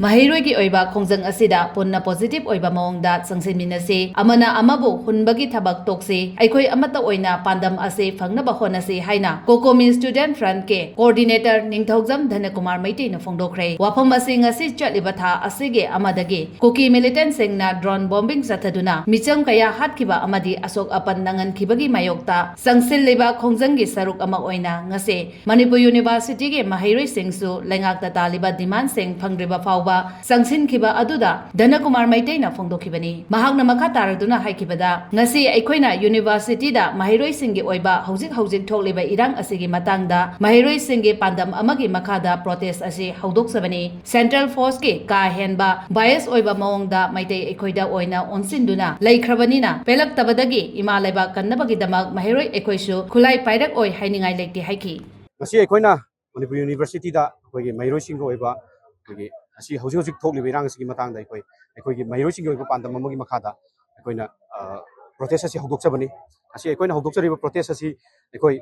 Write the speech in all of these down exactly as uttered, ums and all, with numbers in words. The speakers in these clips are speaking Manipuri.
ꯃꯍꯩꯔꯣꯏꯒꯤ ꯑꯣꯏꯕ ꯈꯣꯡꯖꯪ ꯑꯁꯤꯗ ꯄꯨꯟꯅ positive ꯑꯣꯏꯕ ꯃꯑꯣꯡꯗ ꯆꯪꯁꯤꯟꯃꯤꯟꯅꯁꯤ, ꯑꯃꯅ ꯑꯃꯕꯨ ꯍꯨꯟꯕꯒꯤ ꯊꯕꯛ ꯇꯣꯛꯁꯤ, ꯑꯩꯈꯣꯏ ꯑꯃꯠꯇ ꯑꯣꯏꯅ ꯄꯥꯟꯗꯝ ꯑꯁꯤ ꯐꯪꯅꯕ ꯍꯣꯠꯅꯁꯤ ꯍꯥꯏꯅ COCOMI Student Front ꯀꯤ Coordinator ꯅꯤꯡꯊꯧꯖꯝ ꯙꯅꯀꯨꯃꯥꯔ ꯃꯩꯇꯩꯅ ꯐꯣꯡꯗꯣꯛꯈ꯭ꯔꯦ꯫ ꯋꯥꯐꯝ ꯑꯁꯤ ꯉꯁꯤ ꯆꯠꯂꯤꯕ ꯊꯥ ꯑꯁꯤꯒꯤ ꯑꯃꯗꯒꯤ ꯀꯨꯀꯤ militant ꯁꯤꯡꯅ drone bombing ꯆꯠꯊꯗꯨꯅ ꯃꯤꯆꯝ ꯀꯌꯥ ꯍꯥꯠꯈꯤꯕ ꯑꯃꯗꯤ ꯑꯁꯣꯛ ꯑꯄꯟ ꯅꯪꯍꯟꯈꯤꯕꯒꯤ ꯃꯥꯌꯣꯛꯇ ꯆꯪꯁꯤꯜꯂꯤꯕ ꯈꯣꯡꯖꯪꯒꯤ ꯁꯔꯨꯛ ꯑꯃ ꯑꯣꯏꯅ ꯉꯁꯤ ꯃꯅꯤꯄꯨꯔ University ꯒꯤ ꯃꯍꯩꯔꯣꯏꯁꯤꯡꯁꯨ ꯂꯩꯉꯥꯛꯇ ꯇꯥꯜꯂꯤꯕ demand ꯁꯤꯡ ꯐꯪꯗ꯭ꯔꯤꯕ ꯐꯥꯎꯕ ꯆꯪꯁꯤꯟꯈꯤꯕ ꯑꯗꯨꯗ ꯙꯅꯀꯨꯃꯥꯔ ꯃꯩꯇꯩꯅ ꯐꯣꯡꯗꯣꯛꯈꯤꯕꯅꯤ꯫ ꯃꯍꯥꯛꯅ ꯃꯈꯥ ꯇꯥꯔꯗꯨꯅ ꯍꯥꯏꯈꯤꯕꯗ, ꯉꯁꯤ ꯑꯩꯈꯣꯏꯅ University ꯗ ꯃꯍꯩꯔꯣꯏꯁꯤꯡꯒꯤ ꯑꯣꯏꯕ ꯍꯧꯖꯤꯛ ꯍꯧꯖꯤꯛ ꯊꯣꯛꯂꯤꯕ ꯏꯔꯥꯡ ꯑꯁꯤꯒꯤ ꯃꯇꯥꯡꯗ ꯃꯍꯩꯔꯣꯏꯁꯤꯡꯒꯤ ꯄꯥꯟꯗꯝ ꯑꯃꯒꯤ ꯃꯈꯥꯗ protest ꯑꯁꯤ ꯍꯧꯗꯣꯛꯆꯕꯅꯤ꯫ Central Force ꯀꯤ ꯀꯥ ꯍꯦꯟꯕ bias ꯑꯣꯏꯕ ꯃꯑꯣꯡꯗ ꯃꯩꯇꯩ ꯑꯩꯈꯣꯏꯗ ꯑꯣꯏꯅ ꯑꯣꯟꯁꯤꯟꯗꯨꯅ ꯂꯩꯈ꯭ꯔꯕꯅꯤꯅ, ꯄꯦꯜꯂꯛꯇꯕꯗꯒꯤ ꯏꯃꯥ ꯂꯩꯕꯥꯛ ꯀꯟꯅꯕꯒꯤꯗꯃꯛ ꯃꯍꯩꯔꯣꯏ ꯑꯩꯈꯣꯏꯁꯨ ꯈꯨꯠꯂꯥꯏ ꯄꯥꯏꯔꯛꯑꯣꯏ ꯍꯥꯏꯅꯤꯡꯉꯥꯏ ꯂꯩꯇꯦ ꯍꯥꯏꯈꯤ꯫ ꯉꯁꯤ ꯑꯩꯈꯣꯏꯅ ꯃꯅꯤꯄꯨꯔ University ꯗ ꯑꯩꯈꯣꯏꯒꯤ ꯃꯍꯩꯔꯣꯏꯁꯤꯡꯒꯤ ꯑꯣꯏꯕ ꯑꯩꯈꯣꯏꯒꯤ ꯑꯁꯤ ꯍꯧꯖꯤꯛ ꯍꯧꯖꯤꯛ ꯊꯣꯛꯂꯤꯕ ꯏꯔꯥꯡ ꯑꯁꯤꯒꯤ ꯃꯇꯥꯡꯗ ꯑꯩꯈꯣꯏ, ꯑꯩꯈꯣꯏꯒꯤ ꯃꯍꯩꯔꯣꯏꯁꯤꯡꯒꯤ ꯑꯣꯏꯕ ꯄꯥꯟꯗꯝ ꯑꯃꯒꯤ ꯃꯈꯥꯗ ꯑꯩꯈꯣꯏꯅ, ꯑ, protest ꯑꯁꯤ ꯍꯧꯗꯣꯛꯆꯕꯅꯤ꯫ ꯑꯁꯤ ꯑꯩꯈꯣꯏꯅ ꯍꯧꯗꯣꯛꯆꯔꯤꯕ protest ꯑꯁꯤ ꯑꯩꯈꯣꯏ,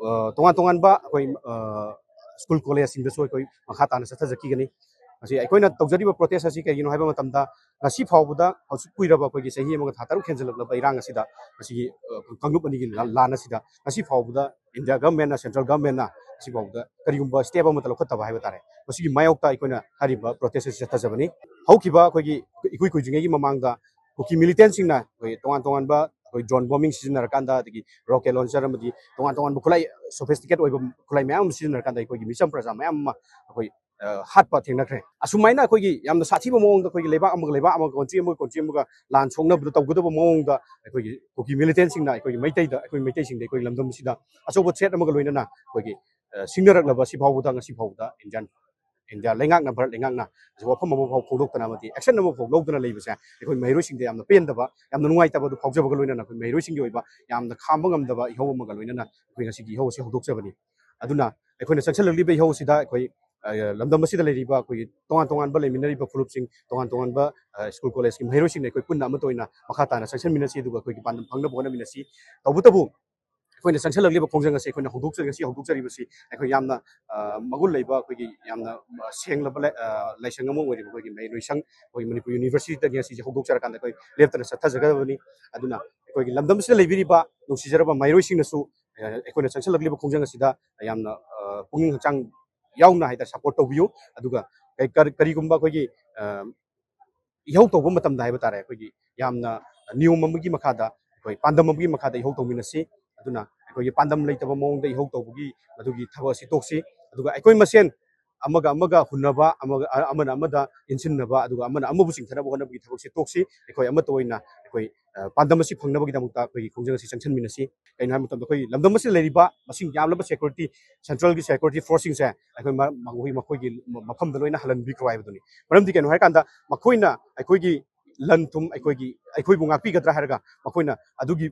ꯑ, ꯇꯣꯉꯥꯟ ꯇꯣꯉꯥꯟꯕ ꯑꯩꯈꯣꯏ, ꯑ, school college ꯁꯤꯡꯗꯁꯨ ꯑꯩꯈꯣꯏ ꯃꯈꯥ ꯇꯥꯅ ꯆꯠꯊꯖꯈꯤꯒꯅꯤ꯫ ꯑꯁꯤ ꯑꯩꯈꯣꯏꯅ ꯇꯧꯖꯔꯤꯕ protest ꯑꯁꯤ ꯀꯩꯒꯤꯅꯣ ꯍꯥꯏꯕ ꯃꯇꯝꯗ, ꯉꯁꯤ ꯐꯥꯎꯕꯗ ꯍꯧꯖꯤꯛ ꯀꯨꯏꯔꯕ ꯑꯩꯈꯣꯏꯒꯤ ꯆꯍꯤ ꯑꯃꯒ ꯊꯥ ꯇꯔꯨꯛ ꯍꯦꯟꯖꯜꯂꯛꯂꯕ ꯏꯔꯥꯡ ꯑꯁꯤꯗ, ꯉꯁꯤꯒꯤ, ꯑ, ꯀꯥꯡꯂꯨꯞ ꯑꯅꯤꯒꯤ ꯂꯥ-, ꯂꯥꯟ ꯑꯁꯤꯗ ꯉꯁꯤ ꯐꯥꯎꯕꯗ India government ꯅ, central government ꯅ ꯉꯁꯤ ꯐꯥꯎꯕꯗ ꯀꯔꯤꯒꯨꯝꯕ step ꯑꯃꯠꯇ ꯂꯧꯈꯠꯇꯕ ꯍꯥꯏꯕ ꯇꯥꯔꯦ꯫ ꯃꯁꯤꯒꯤ ꯃꯥꯌꯣꯛꯇ ꯑꯩꯈꯣꯏꯅ ꯍꯥꯏꯔꯤꯕ protest ꯑꯁꯤ ꯆꯠꯊꯖꯕꯅꯤ꯫ ꯍꯧꯈꯤꯕ ꯑꯩꯈꯣꯏꯒꯤ ꯏꯀꯨꯏ ꯀꯨꯏꯗ꯭ꯔꯤꯉꯩꯒꯤ ꯃꯃꯥꯡꯗ ꯀꯨꯀꯤ militant ꯁꯤꯡꯅ ꯑꯩꯈꯣꯏ ꯇꯣꯉꯥꯟ ꯇꯣꯉꯥꯟꯕ ꯑꯩꯈꯣꯏ drone bombing ꯁꯤꯖꯤꯟꯅꯔꯀꯥꯟꯗ, ꯑꯗꯒꯤ rocket launcher ꯑꯃꯗꯤ ꯇꯣꯉꯥꯟ ꯇꯣꯉꯥꯟꯕ ꯈꯨꯠꯂꯥꯏ, sophisticated ꯑꯣꯏꯕ ꯈꯨꯠꯂꯥꯏ ꯃꯌꯥꯝ ꯑꯃ ꯁꯤꯖꯤꯟꯅꯔꯀꯥꯟꯗ ꯑꯩꯈꯣꯏꯒꯤ ꯃꯤꯆꯝ ꯄ꯭ꯔꯖꯥ ꯃꯌꯥꯝ ꯑꯃ ꯑꯩꯈꯣꯏ, ꯑ, ꯍꯥꯠꯄ ꯊꯦꯡꯅꯈ꯭ꯔꯦ꯫ ꯑꯁꯨꯃꯥꯏꯅ ꯑꯩꯈꯣꯏꯒꯤ ꯌꯥꯝꯅ ꯁꯥꯊꯤꯕ ꯃꯑꯣꯡꯗ ꯑꯩꯈꯣꯏꯒꯤ ꯂꯩꯕꯥꯛ ꯑꯃꯒ ꯂꯩꯕꯥꯛ ꯑꯃꯒ, country ꯑꯃꯒ country ꯑꯃꯒ ꯂꯥꯟ ꯁꯣꯛꯅꯕꯗ ꯇꯧꯒꯗꯕ ꯃꯑꯣꯡꯗ ꯑꯩꯈꯣꯏꯒꯤ ꯀꯨꯀꯤ militant ꯁꯤꯡꯅ ꯑꯩꯈꯣꯏꯒꯤ ꯃꯩꯇꯩꯗ, ꯑꯩꯈꯣꯏ ꯃꯩꯇꯩꯁꯤꯡꯗ, ꯑꯩꯈꯣꯏꯒꯤ ꯂꯝꯗꯝꯁꯤꯗ ꯑꯆꯧꯕ threat ꯑꯃꯒ ꯂꯣꯏꯅꯅ ꯑꯩꯈꯣꯏꯒꯤ, ꯑ, ꯁꯤꯡꯅꯔꯛꯂꯕ ꯑꯁꯤ ꯐꯥꯎꯕꯗ, ꯉꯁꯤ ꯐꯥꯎꯕꯗ Indian, India ꯂꯩꯉꯥꯛꯅ, ꯚꯥꯔꯠ ꯂꯩꯉꯥꯛꯅ ꯋꯥꯐꯝ ꯑꯃ ꯐꯥꯎ ꯐꯣꯡꯗꯣꯛꯇꯅ ꯑꯃꯗꯤ action ꯑꯃ ꯐꯥꯎ ꯂꯧꯗꯅ ꯂꯩꯕꯁꯦ ꯑꯩꯈꯣꯏ ꯃꯍꯩꯔꯣꯏꯁꯤꯡꯗ ꯌꯥꯝꯅ ꯄꯦꯟꯗꯕ, ꯌꯥꯝꯅ ꯅꯨꯡꯉꯥꯏꯇꯕ ꯑꯗꯨ ꯐꯥꯎꯖꯕꯒ ꯂꯣꯏꯅꯅ ꯑꯩꯈꯣꯏ ꯃꯍꯩꯔꯣꯏꯁꯤꯡꯒꯤ ꯑꯣꯏꯕ ꯌꯥꯝꯅ ꯈꯥꯝꯕ ꯉꯝꯗꯕ ꯏꯍꯧ ꯑꯃꯒ ꯂꯣꯏꯅꯅ ꯑꯩꯈꯣꯏ ꯉꯁꯤꯒꯤ ꯏꯍꯧ ꯑꯁꯤ ꯍꯧꯗꯣꯛꯆꯕꯅꯤ꯫ ꯑꯗꯨꯅ ꯑꯩꯈꯣꯏꯅ ꯆꯪꯁꯤꯜꯂꯛꯂꯤꯕ ꯏꯍꯧ ꯑꯁꯤꯗ ꯑꯩꯈꯣꯏ, ꯑ, ꯂꯝꯗꯝ ꯑꯁꯤꯗ ꯂꯩꯔꯤꯕ ꯑꯩꯈꯣꯏꯒꯤ ꯇꯣꯉꯥꯟ ꯇꯣꯉꯥꯟꯕ ꯂꯩꯃꯤꯟꯅꯔꯤꯕ ꯐꯨꯔꯨꯞꯁꯤꯡ, ꯇꯣꯉꯥꯟ ꯇꯣꯉꯥꯟꯕ, ꯑ, school college ꯀꯤ ꯃꯍꯩꯔꯣꯏꯁꯤꯡꯅ ꯑꯩꯈꯣꯏ ꯄꯨꯟꯅ ꯑꯃꯠꯇ ꯑꯣꯏꯅ ꯃꯈꯥ ꯇꯥꯅ ꯆꯪꯁꯤꯟꯃꯤꯟꯅꯁꯤ, ꯑꯗꯨꯒ ꯑꯩꯈꯣꯏꯒꯤ ꯄꯥꯟꯗꯝ ꯐꯪꯅꯕ ꯍꯣꯠꯅꯃꯤꯟꯅꯁꯤ꯫ ꯇꯧꯕꯇꯕꯨ ꯑꯩꯈꯣꯏꯅ ꯆꯪꯁꯤꯜꯂꯛꯂꯤꯕ ꯈꯣꯡꯖꯪ ꯑꯁꯤ ꯑꯩꯈꯣꯏꯅ ꯍꯧꯗꯣꯛꯆ-, ꯉꯁꯤ ꯍꯧꯗꯣꯛꯆꯔꯤꯕꯁꯤ ꯑꯩꯈꯣꯏ ꯌꯥꯝꯅ, ꯑ, ꯃꯒꯨꯟ ꯂꯩꯕ, ꯑꯩꯈꯣꯏꯒꯤ ꯌꯥꯝꯅ, ꯑ, ꯁꯦꯡꯂꯕ ꯂꯥꯏ-, ꯑ, ꯂꯥꯏꯁꯪ ꯑꯃ ꯑꯣꯏꯔꯤꯕ ꯑꯩꯈꯣꯏꯒꯤ ꯃꯍꯩꯔꯣꯏ ꯁꯪ, ꯑꯩꯈꯣꯏꯒꯤ ꯃꯅꯤꯄꯨꯔ ꯌꯨꯅꯤꯚꯔꯁꯤꯇꯤꯗꯒꯤ ꯉꯁꯤꯁꯦ ꯍꯧꯗꯣꯛꯆꯔꯀꯥꯟꯗ ꯑꯩꯈꯣꯏ ꯂꯦꯞꯇꯅ ꯆꯠꯊꯖꯒꯗꯕꯅꯤ꯫ ꯑꯗꯨꯅ ꯑꯩꯈꯣꯏꯒꯤ ꯂꯝꯗꯝ ꯑꯁꯤꯗ ꯂꯩꯕꯤꯔꯤꯕ ꯅꯨꯡꯁꯤꯖꯔꯕ ꯃꯍꯩꯔꯣꯏꯁꯤꯡꯅꯁꯨ, ꯑ, ꯑꯩꯈꯣꯏꯅ ꯆꯪꯁꯤꯜꯂꯛꯂꯤꯕ ꯈꯣꯡꯖꯪ ꯑꯁꯤꯗ ꯌꯥꯝꯅ, ꯑ, ꯄꯨꯛꯅꯤꯡ ꯍꯛꯆꯥꯡ ꯌꯥꯎꯅ ꯍꯥꯏꯇꯥꯔꯦ support ꯇꯧꯕꯤꯌꯨ꯫ ꯑꯗꯨꯒ ꯀꯔꯤ-, ꯀꯔꯤ-, ꯀꯔꯤꯒꯨꯝꯕ ꯑꯩꯈꯣꯏꯒꯤ, ꯑ, ꯏꯍꯧ ꯇꯧꯕ ꯃꯇꯝꯗ ꯍꯥꯏꯕ ꯇꯥꯔꯦ, ꯑꯩꯈꯣꯏꯒꯤ ꯌꯥꯝꯅ ꯅꯤꯌꯣꯝ ꯑꯃꯒꯤ ꯃꯈꯥꯗ, ꯑꯩꯈꯣꯏ ꯄꯥꯟꯗꯝ ꯑꯃꯒꯤ ꯃꯈꯥꯗ ꯏꯍꯧ ꯇꯧꯃꯤꯟꯅꯁꯤ꯫ ꯑꯗꯨꯅ ꯑꯩꯈꯣꯏꯒꯤ ꯄꯥꯟꯗꯝ ꯂꯩꯇꯕ ꯃꯑꯣꯡꯗ ꯏꯍꯧ ꯇꯧꯕꯒꯤ ꯃꯗꯨꯒꯤ ꯊꯕꯛ ꯑꯁꯤ ꯇꯣꯛꯁꯤ꯫ ꯑꯗꯨꯒ ꯑꯩꯈꯣꯏ ꯃꯁꯦꯟ ꯑꯃꯒ ꯑꯃꯒ ꯍꯨꯟꯅꯕ, ꯑꯃꯒ, ꯑ-, ꯑꯃꯅ ꯑꯃꯗ ꯏꯟꯁꯤꯟꯅꯕ, ꯑꯗꯨꯒ ꯑꯃꯅ ꯑꯃꯕꯨ ꯆꯤꯡꯊꯅꯕ ꯍꯣꯠꯅꯕꯒꯤ ꯊꯕꯛꯁꯦ ꯇꯣꯛꯁꯤ꯫ ꯑꯩꯈꯣꯏ ꯑꯃꯠꯇ ꯑꯣꯏꯅ ꯑꯩꯈꯣꯏ, ꯑ, ꯄꯥꯟꯗꯝ ꯑꯁꯤ ꯐꯪꯅꯕꯒꯤꯗꯃꯛꯇ ꯑꯩꯈꯣꯏꯒꯤ ꯈꯣꯡꯖꯪ ꯑꯁꯤ ꯆꯪꯁꯤꯟꯃꯤꯟꯅꯁꯤ꯫ ꯀꯩꯅꯣ ꯍꯥꯏꯕ ꯃꯇꯝꯗ ꯑꯩꯈꯣꯏ ꯂꯝꯗꯝ ꯑꯁꯤꯗ ꯂꯩꯔꯤꯕ ꯃꯁꯤꯡ ꯌꯥꯝꯂꯕ security, central ꯒꯤ security force ꯁꯤꯡꯁꯦ ꯑꯩꯈꯣꯏ ꯃ-, ꯃꯈꯣꯏ, ꯃꯈꯣꯏꯒꯤ ꯃꯐꯝꯗ ꯂꯣꯏꯅ ꯍꯜꯍꯟꯕꯤꯈ꯭ꯔꯣ ꯍꯥꯏꯕꯗꯨꯅꯤ꯫ ꯃꯔꯝꯗꯤ ꯀꯩꯅꯣ ꯍꯥꯏꯔꯀꯥꯟꯗ ꯃꯈꯣꯏꯅ ꯑꯩꯈꯣꯏꯒꯤ ꯂꯟ ꯊꯨꯝ, ꯑꯩꯈꯣꯏꯒꯤ, ꯑꯩꯈꯣꯏꯕꯨ ꯉꯥꯛꯄꯤꯒꯗ꯭ꯔꯥ ꯍꯥꯏꯔꯒ ꯃꯈꯣꯏꯅ ꯑꯗꯨꯒꯤ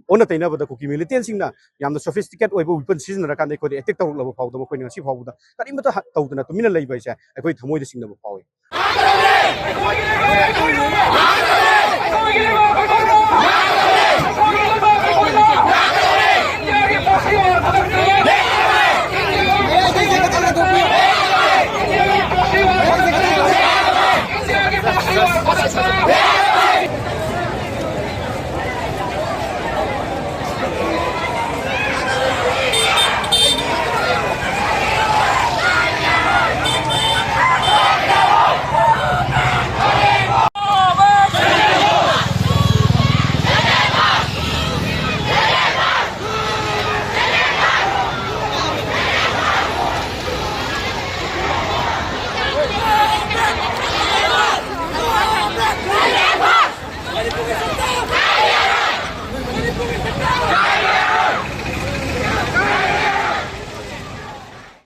ꯑꯣꯟꯅ ꯇꯩꯅꯕꯗ ꯀꯨꯀꯤ militant ꯁꯤꯡꯅ ꯌꯥꯝꯅ sophisticate ꯑꯣꯏꯕ weapon ꯁꯤꯖꯤꯟꯅꯔꯀꯥꯟꯗ ꯑꯩꯈꯣꯏꯗ attack ꯇꯧꯔꯛꯂꯕ ꯐꯥꯎꯗ ꯃꯈꯣꯏꯅ ꯉꯁꯤ ꯐꯥꯎꯕꯗ ꯀꯔꯤꯃꯠꯇ ꯍ-, ꯇꯧꯗꯅ ꯇꯨꯃꯤꯟꯅ ꯂꯩꯕ ꯍꯥꯏꯁꯦ ꯑꯩꯈꯣꯏ ꯊꯃꯣꯏꯗ ꯆꯤꯡꯅꯕ ꯐꯥꯎꯏ꯫